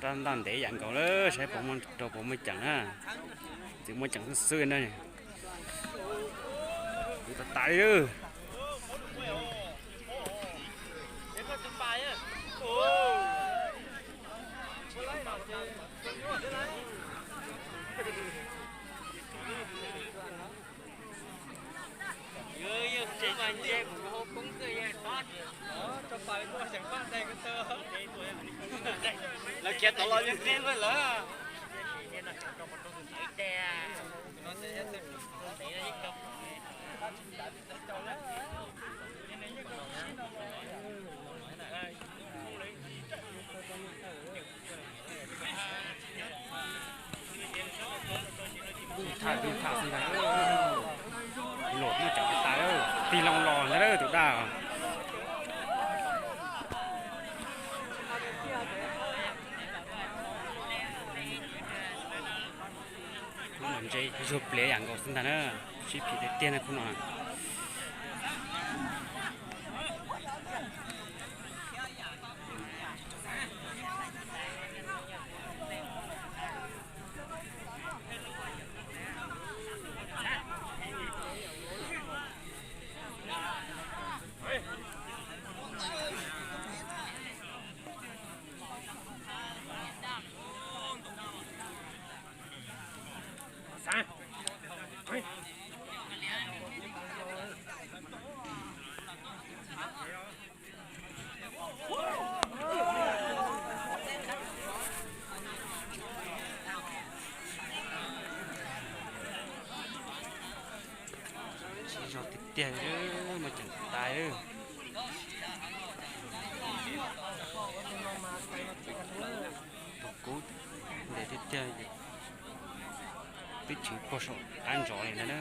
Tab ntaj ntev yam nkaus lawm, saib puas muaj rau puas muaj ceem na. Tsis muaj ceem xwb xwb na. Kuv tas tas li. Lawv khiav tod los yeej qe lawm. Ib thaj ib thaj xwb ntag. Luam muaj ceem tas, tig loo los ntag tus daj. Khub no ntse zuag pliav yam nkaus xwb ntag na. Sib phim tiag tiag na khub no na. Tsis zoo tiag tiag, muaj ceem tas. Tus kub ntes tiag tiag, twb chwv puag saum qab ntsov li ntag na.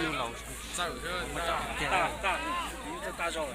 Nyuj laus txawm, muab tso tiag. Xyaum.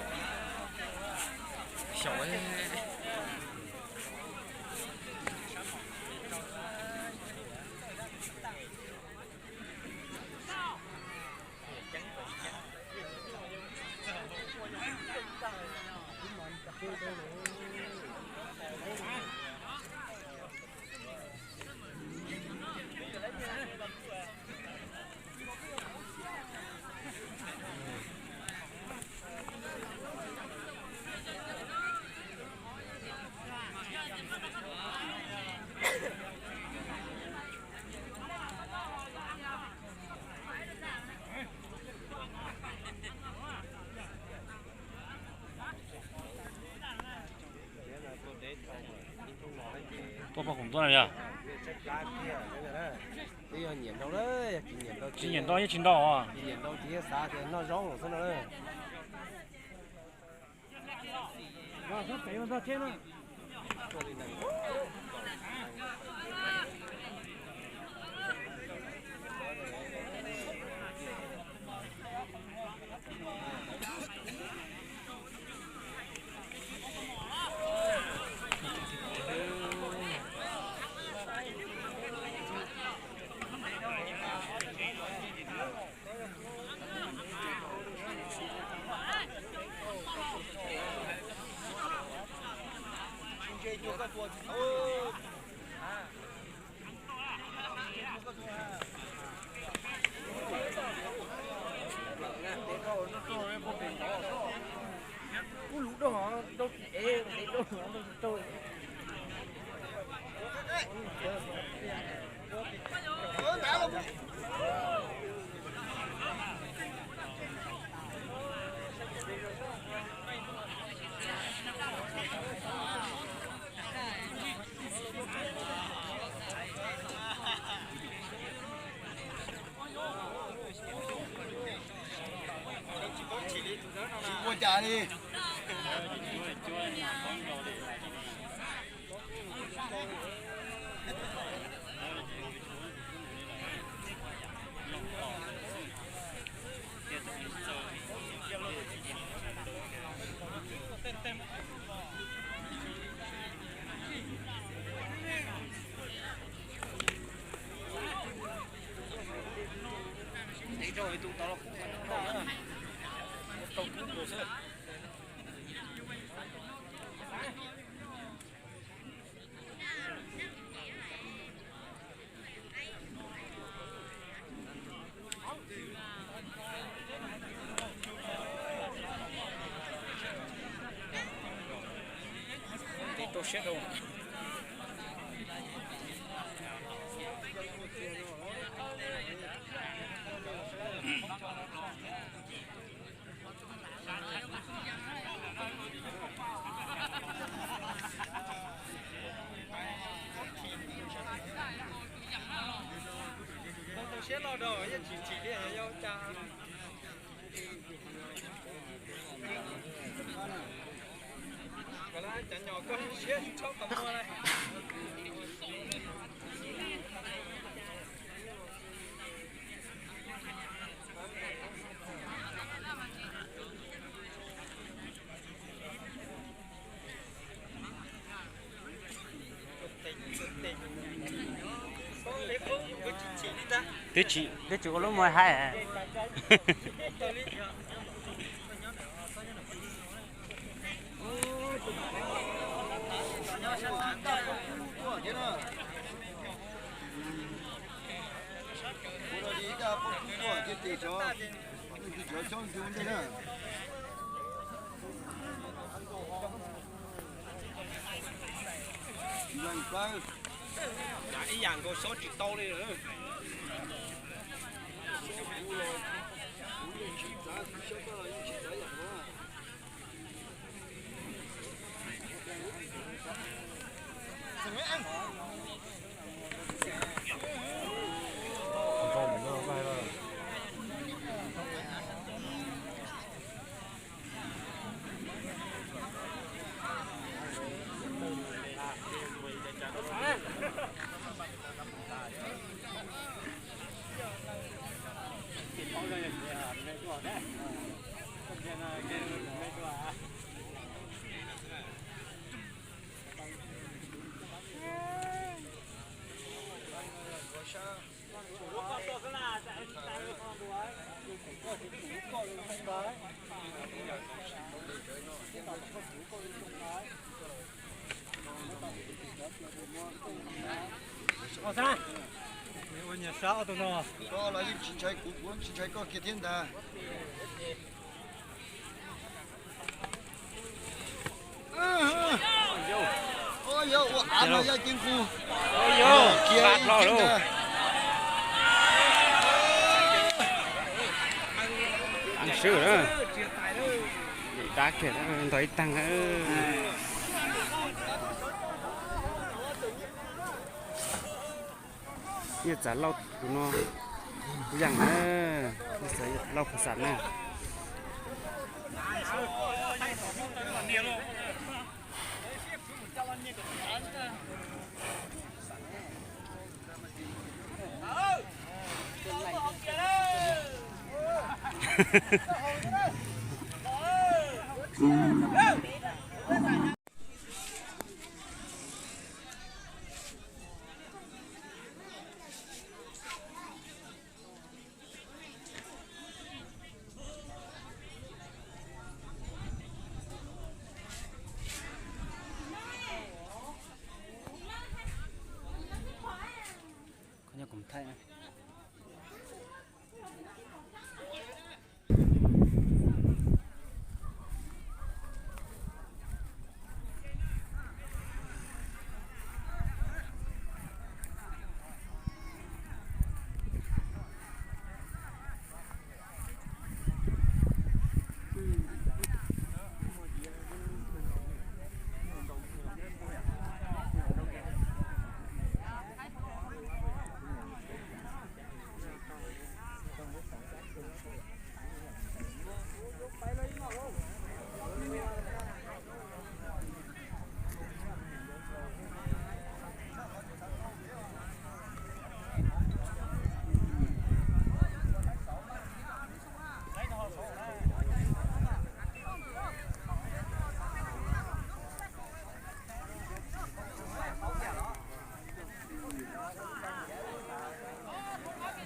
Tuaj poj khoom tuaj na yog. Tsis nyiam ntau yeej tsis ntau os. Kuv lus doj, doj tsis ev, doj tsis rau. Tsis ua cas li. Siab loj dua yeej tsis tsim li yog ua cas. Koj lab cov nyom koj siab tsis tshua qhov muag li. Twb tsis, twb tsis ua lub muag haib. Ib yam nkaus, sob tsis tau li lawm. Ua nyias sab ob tug no. Koj los yeej tsis ntshai kuv, kuv tsis ntshai koj kiag thiab ntag. Ua av no yaj ceeb qus. Kiag ib kiag ntag. Dab kiag ntog ib tag. Nyiaj txav lauj tus no, kuv yeej na, nyiaj txav lauj pha xam na.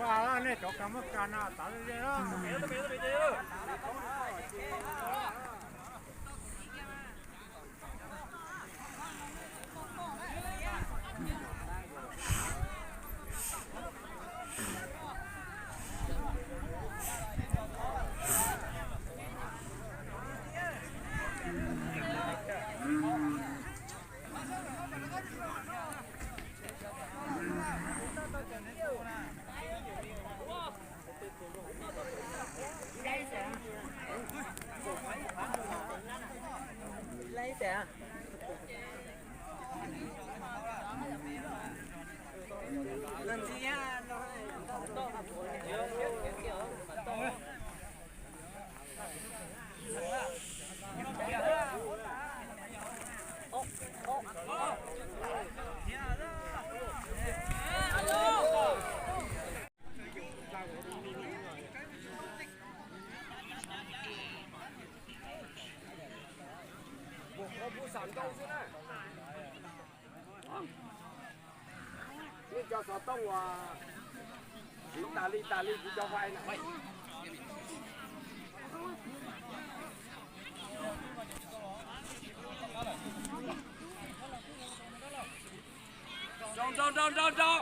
Nej cov kas maj kas na tas ze. Nej cov xov tooj uas siv tas li tas li kuv cov fais na. Nrau, nrau, nrau, nrau, nrau.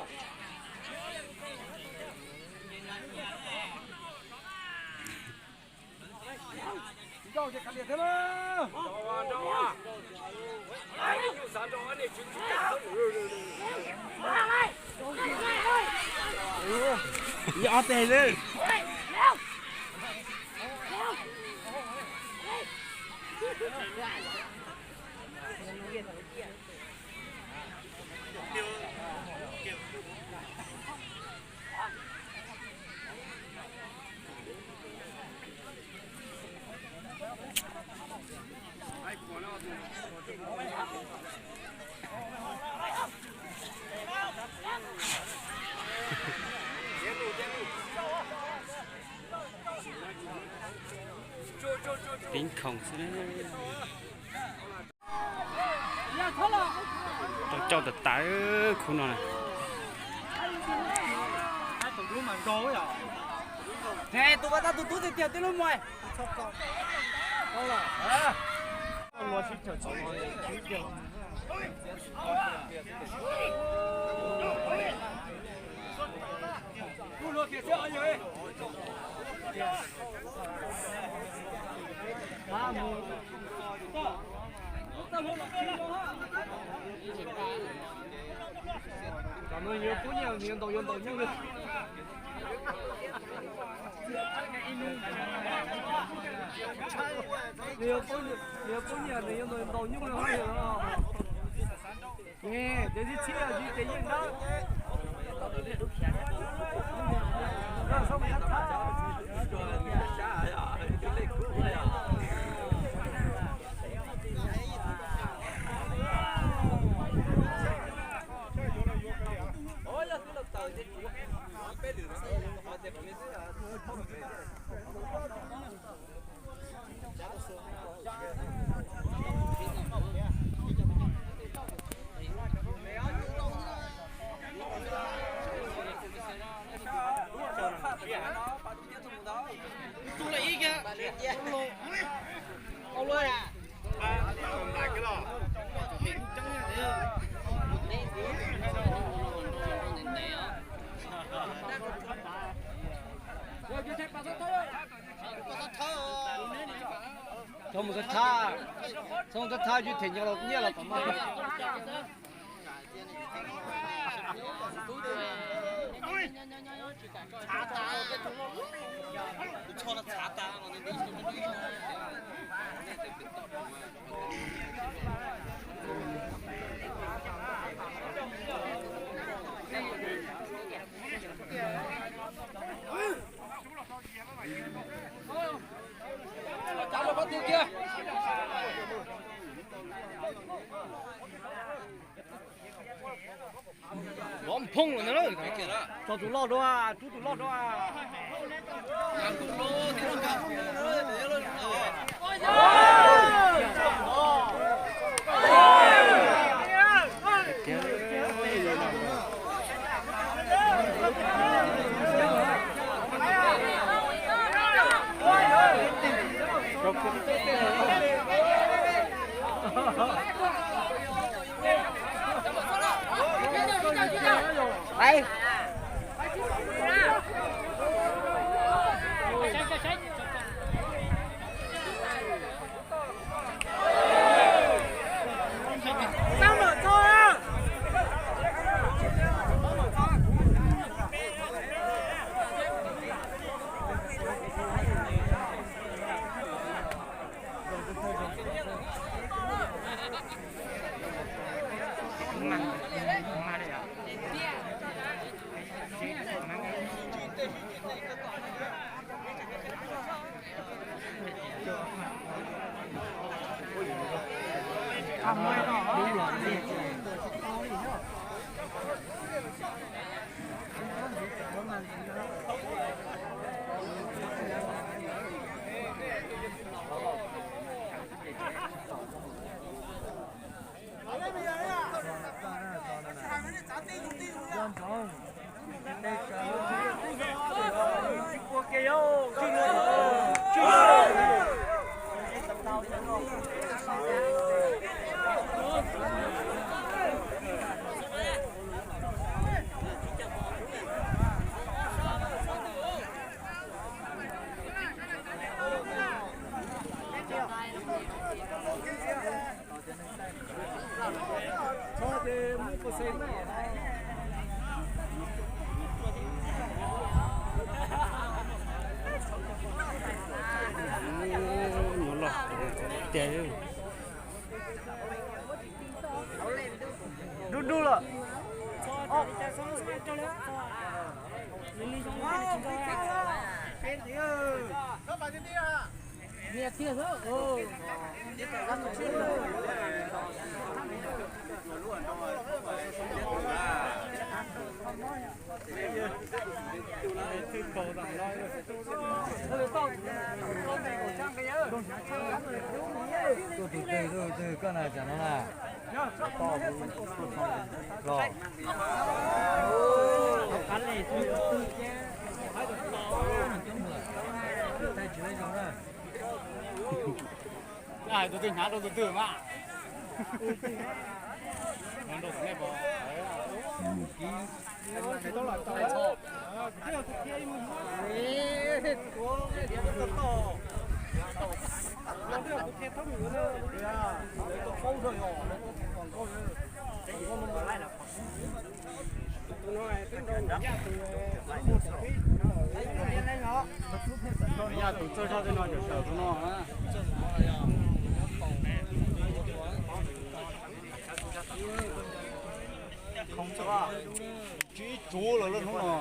Ib ob teg lawm. Pib khoom xwb. Rau cauj tawv tawv khub no na. Tus pas tag tus tub tiag tiag tij lub muaj. Cov no yuav pub nyiaj nws yuav ntaus yuav ntaus nyuj li. Nws yuav pub nyiaj nws yuav ntaus ntaus nyuj li. Ces tib txhib ces yeej dawb. Txhob mus thab thab, txhob mus thab thab, yus them nyo los nyiaj los tom no. Vov phoob lawm ntag. Tso tus loj dua, rub tus loj dua. Dub dub lawm. Tuaj tus twg, tuaj tus twg, koj na, tsam no na. Los. Hais tus twg hnyav rau tus twg mas. Yog tus txawj zaj tej no cov sawv tus no. Tsib tsuv lawm lub hnub no.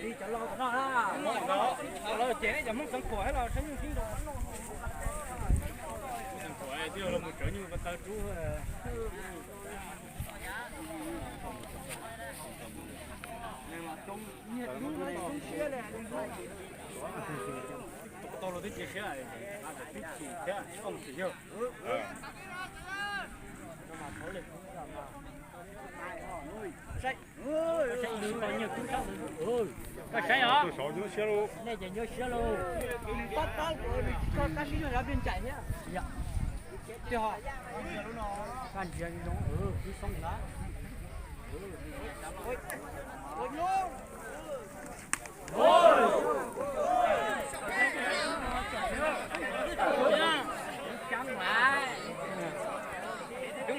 Li cov laus tom no na, cov laus cem cov Hmoob Xeev Khuam los saib nyuj sib nraus. Xeev Khuam twb los mus tsawv nyuj ko taw rub. Tau los twb cia siab, twb chim thiab, twb chim yawg. Koj saib os, nej ces nyuaj siab lauj. Koj ntsia zoo, wb xoob ntag.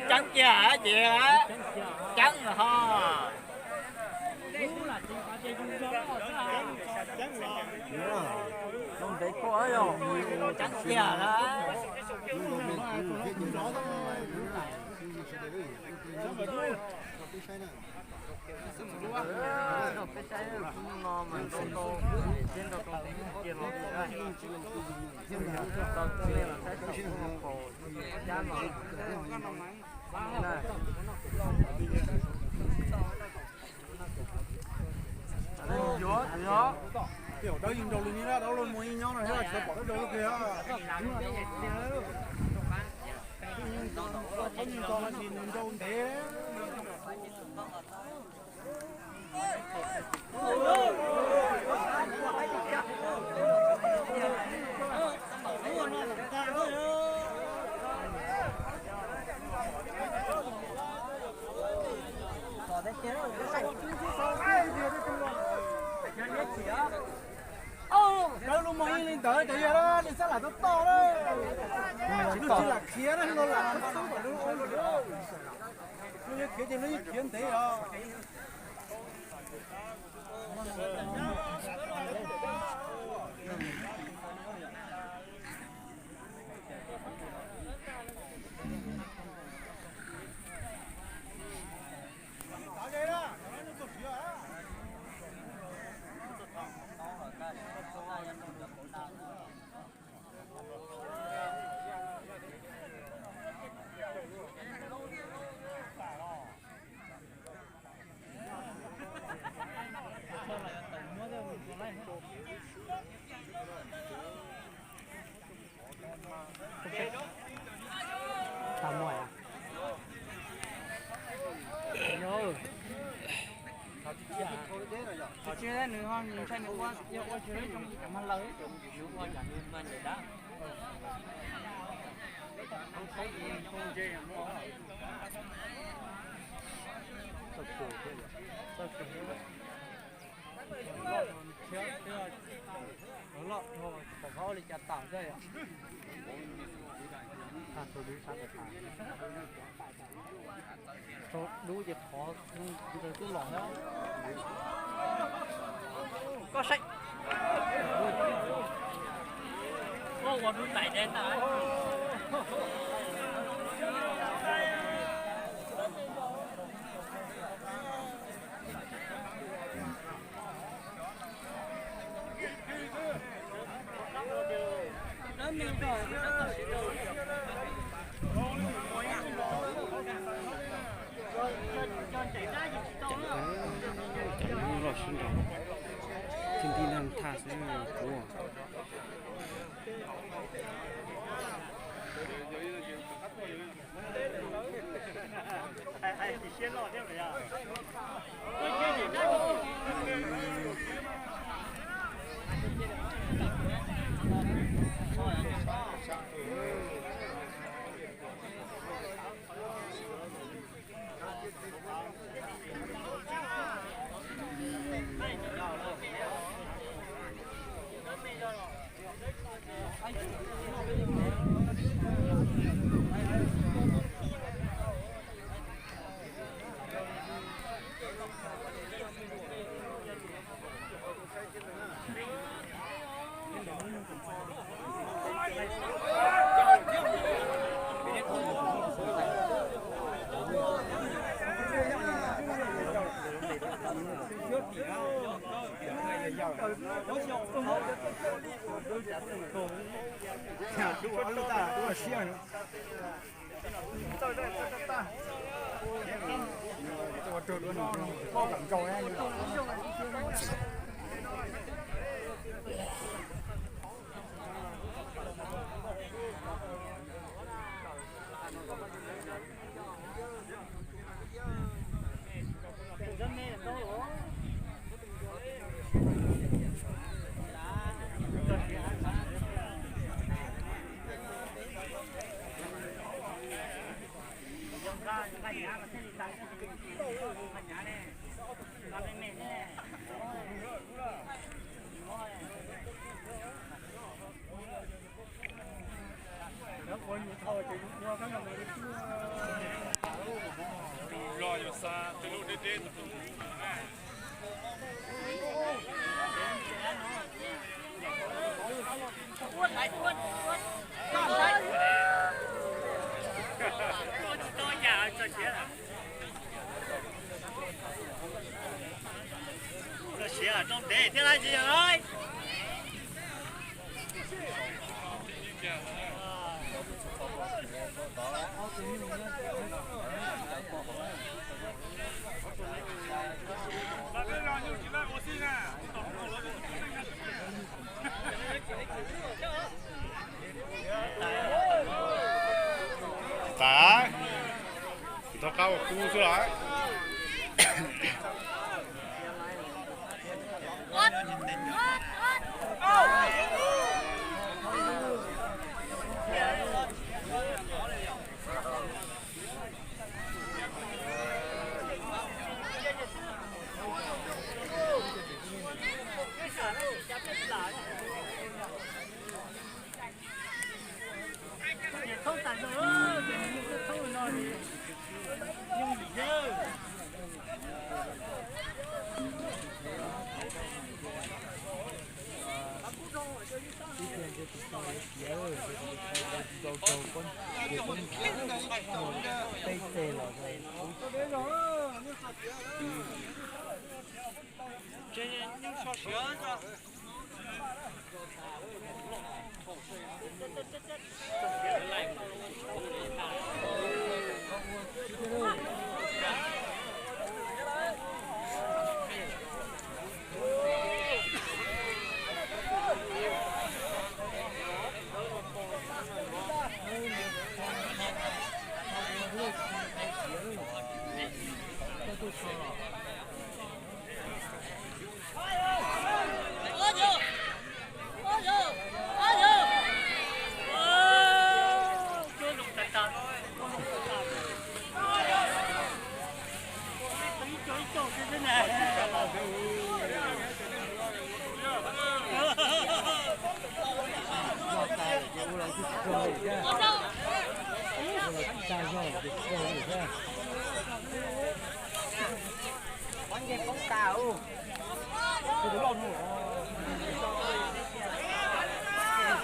Coob ceeb kiag ces ceeb ho. Ceeb kiag na. Yuav, yuav. Dawb yeej nraug li ni, dawb los mus ib nyob no thiab tsis pom dawb dawb kiag. Nraug ntev. Lawv lub moos yeej li ntawd ces yog li xab lam toj toj na. Lub tsis lam khiav na, lub lam toj toj lub ua lawm. Lub yeej khiav ces lub yeej khiav ntev os. Tsis nws ho nws ntshai nws ua, yog ua tsis zoo cov mag laws. Loj dhau, tsis pom qab ua li cas tawm xwb yom. Thaum dub sab tawm tas, thaum dub ces qhov ntawd twb los. Koj saib. Koj ua dub tais deb ntag. Cov loj sib nraus, tib nti nag thaj xwb kuv. Siav rau ntev thiab lawm tsis yog lawm. Tag, tau qab ua kub xwb los.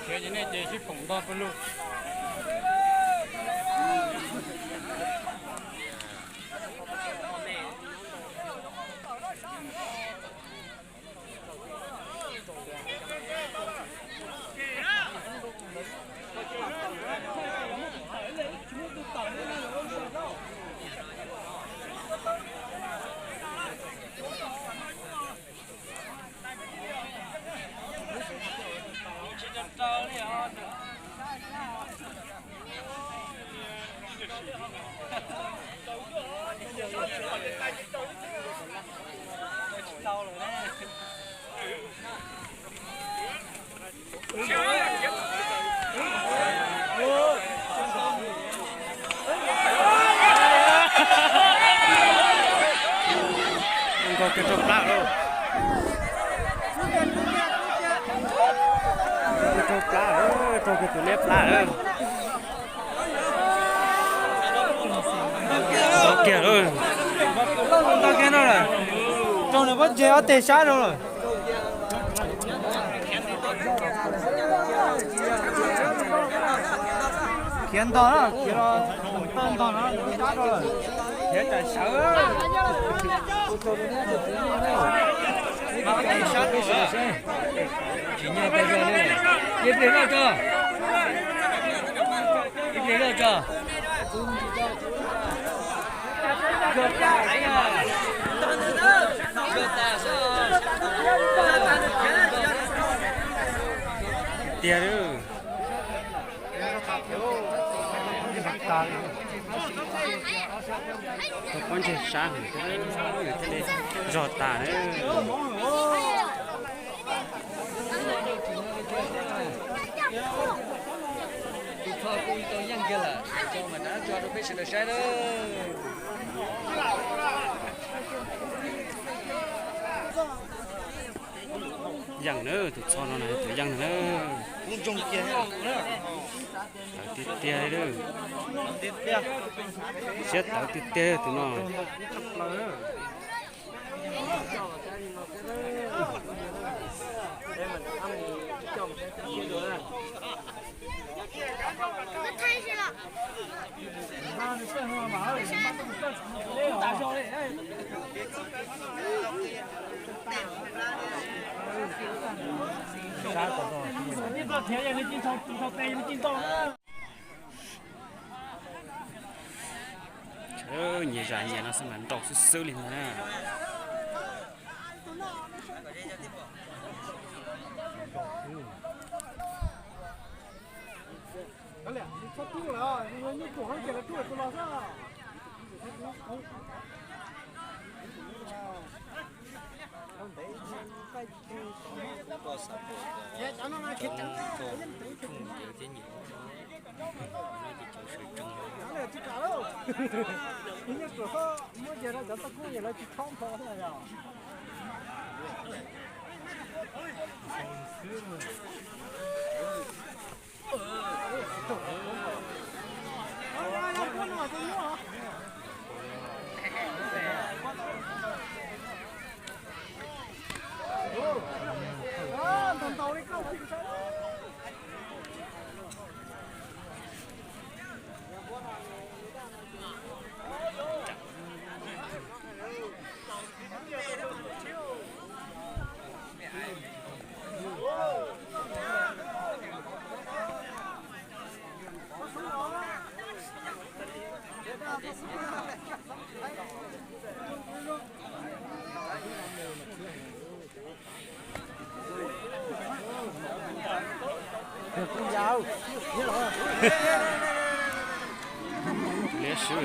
Ces nej ces sib pom ntog pawg lug. Nkaug kiag rau plab lawm. Nkaug kiag rau plab lawm, nkaug kiag tus liab plab lawm. Nkaug kiag lawm. Nkaug kiag no lawm. Rau nws pob ntseg ob teg sab rau lawm. Khiav ntog na, khiav los tawg ntog no, sab rau lawm. Khiav tsam sawv. Tsis nyob peb zog li. Ib pliag loj tso. Ib pliag loj tso. Tiag. Tus pob ntseg sab heev thiab li, zog tas na. Tus kho kuj tau yeej kiag lawm, mas nrab tso rau peb sawv daws saib na. Yeej na, tus txho no na, tus yeej na. Tawv tiag tiag li. Siab tawv tiag tiag tus no. Nyias zam nyias no xwb mas nrau xwb xwb li ntag na. Liab swb.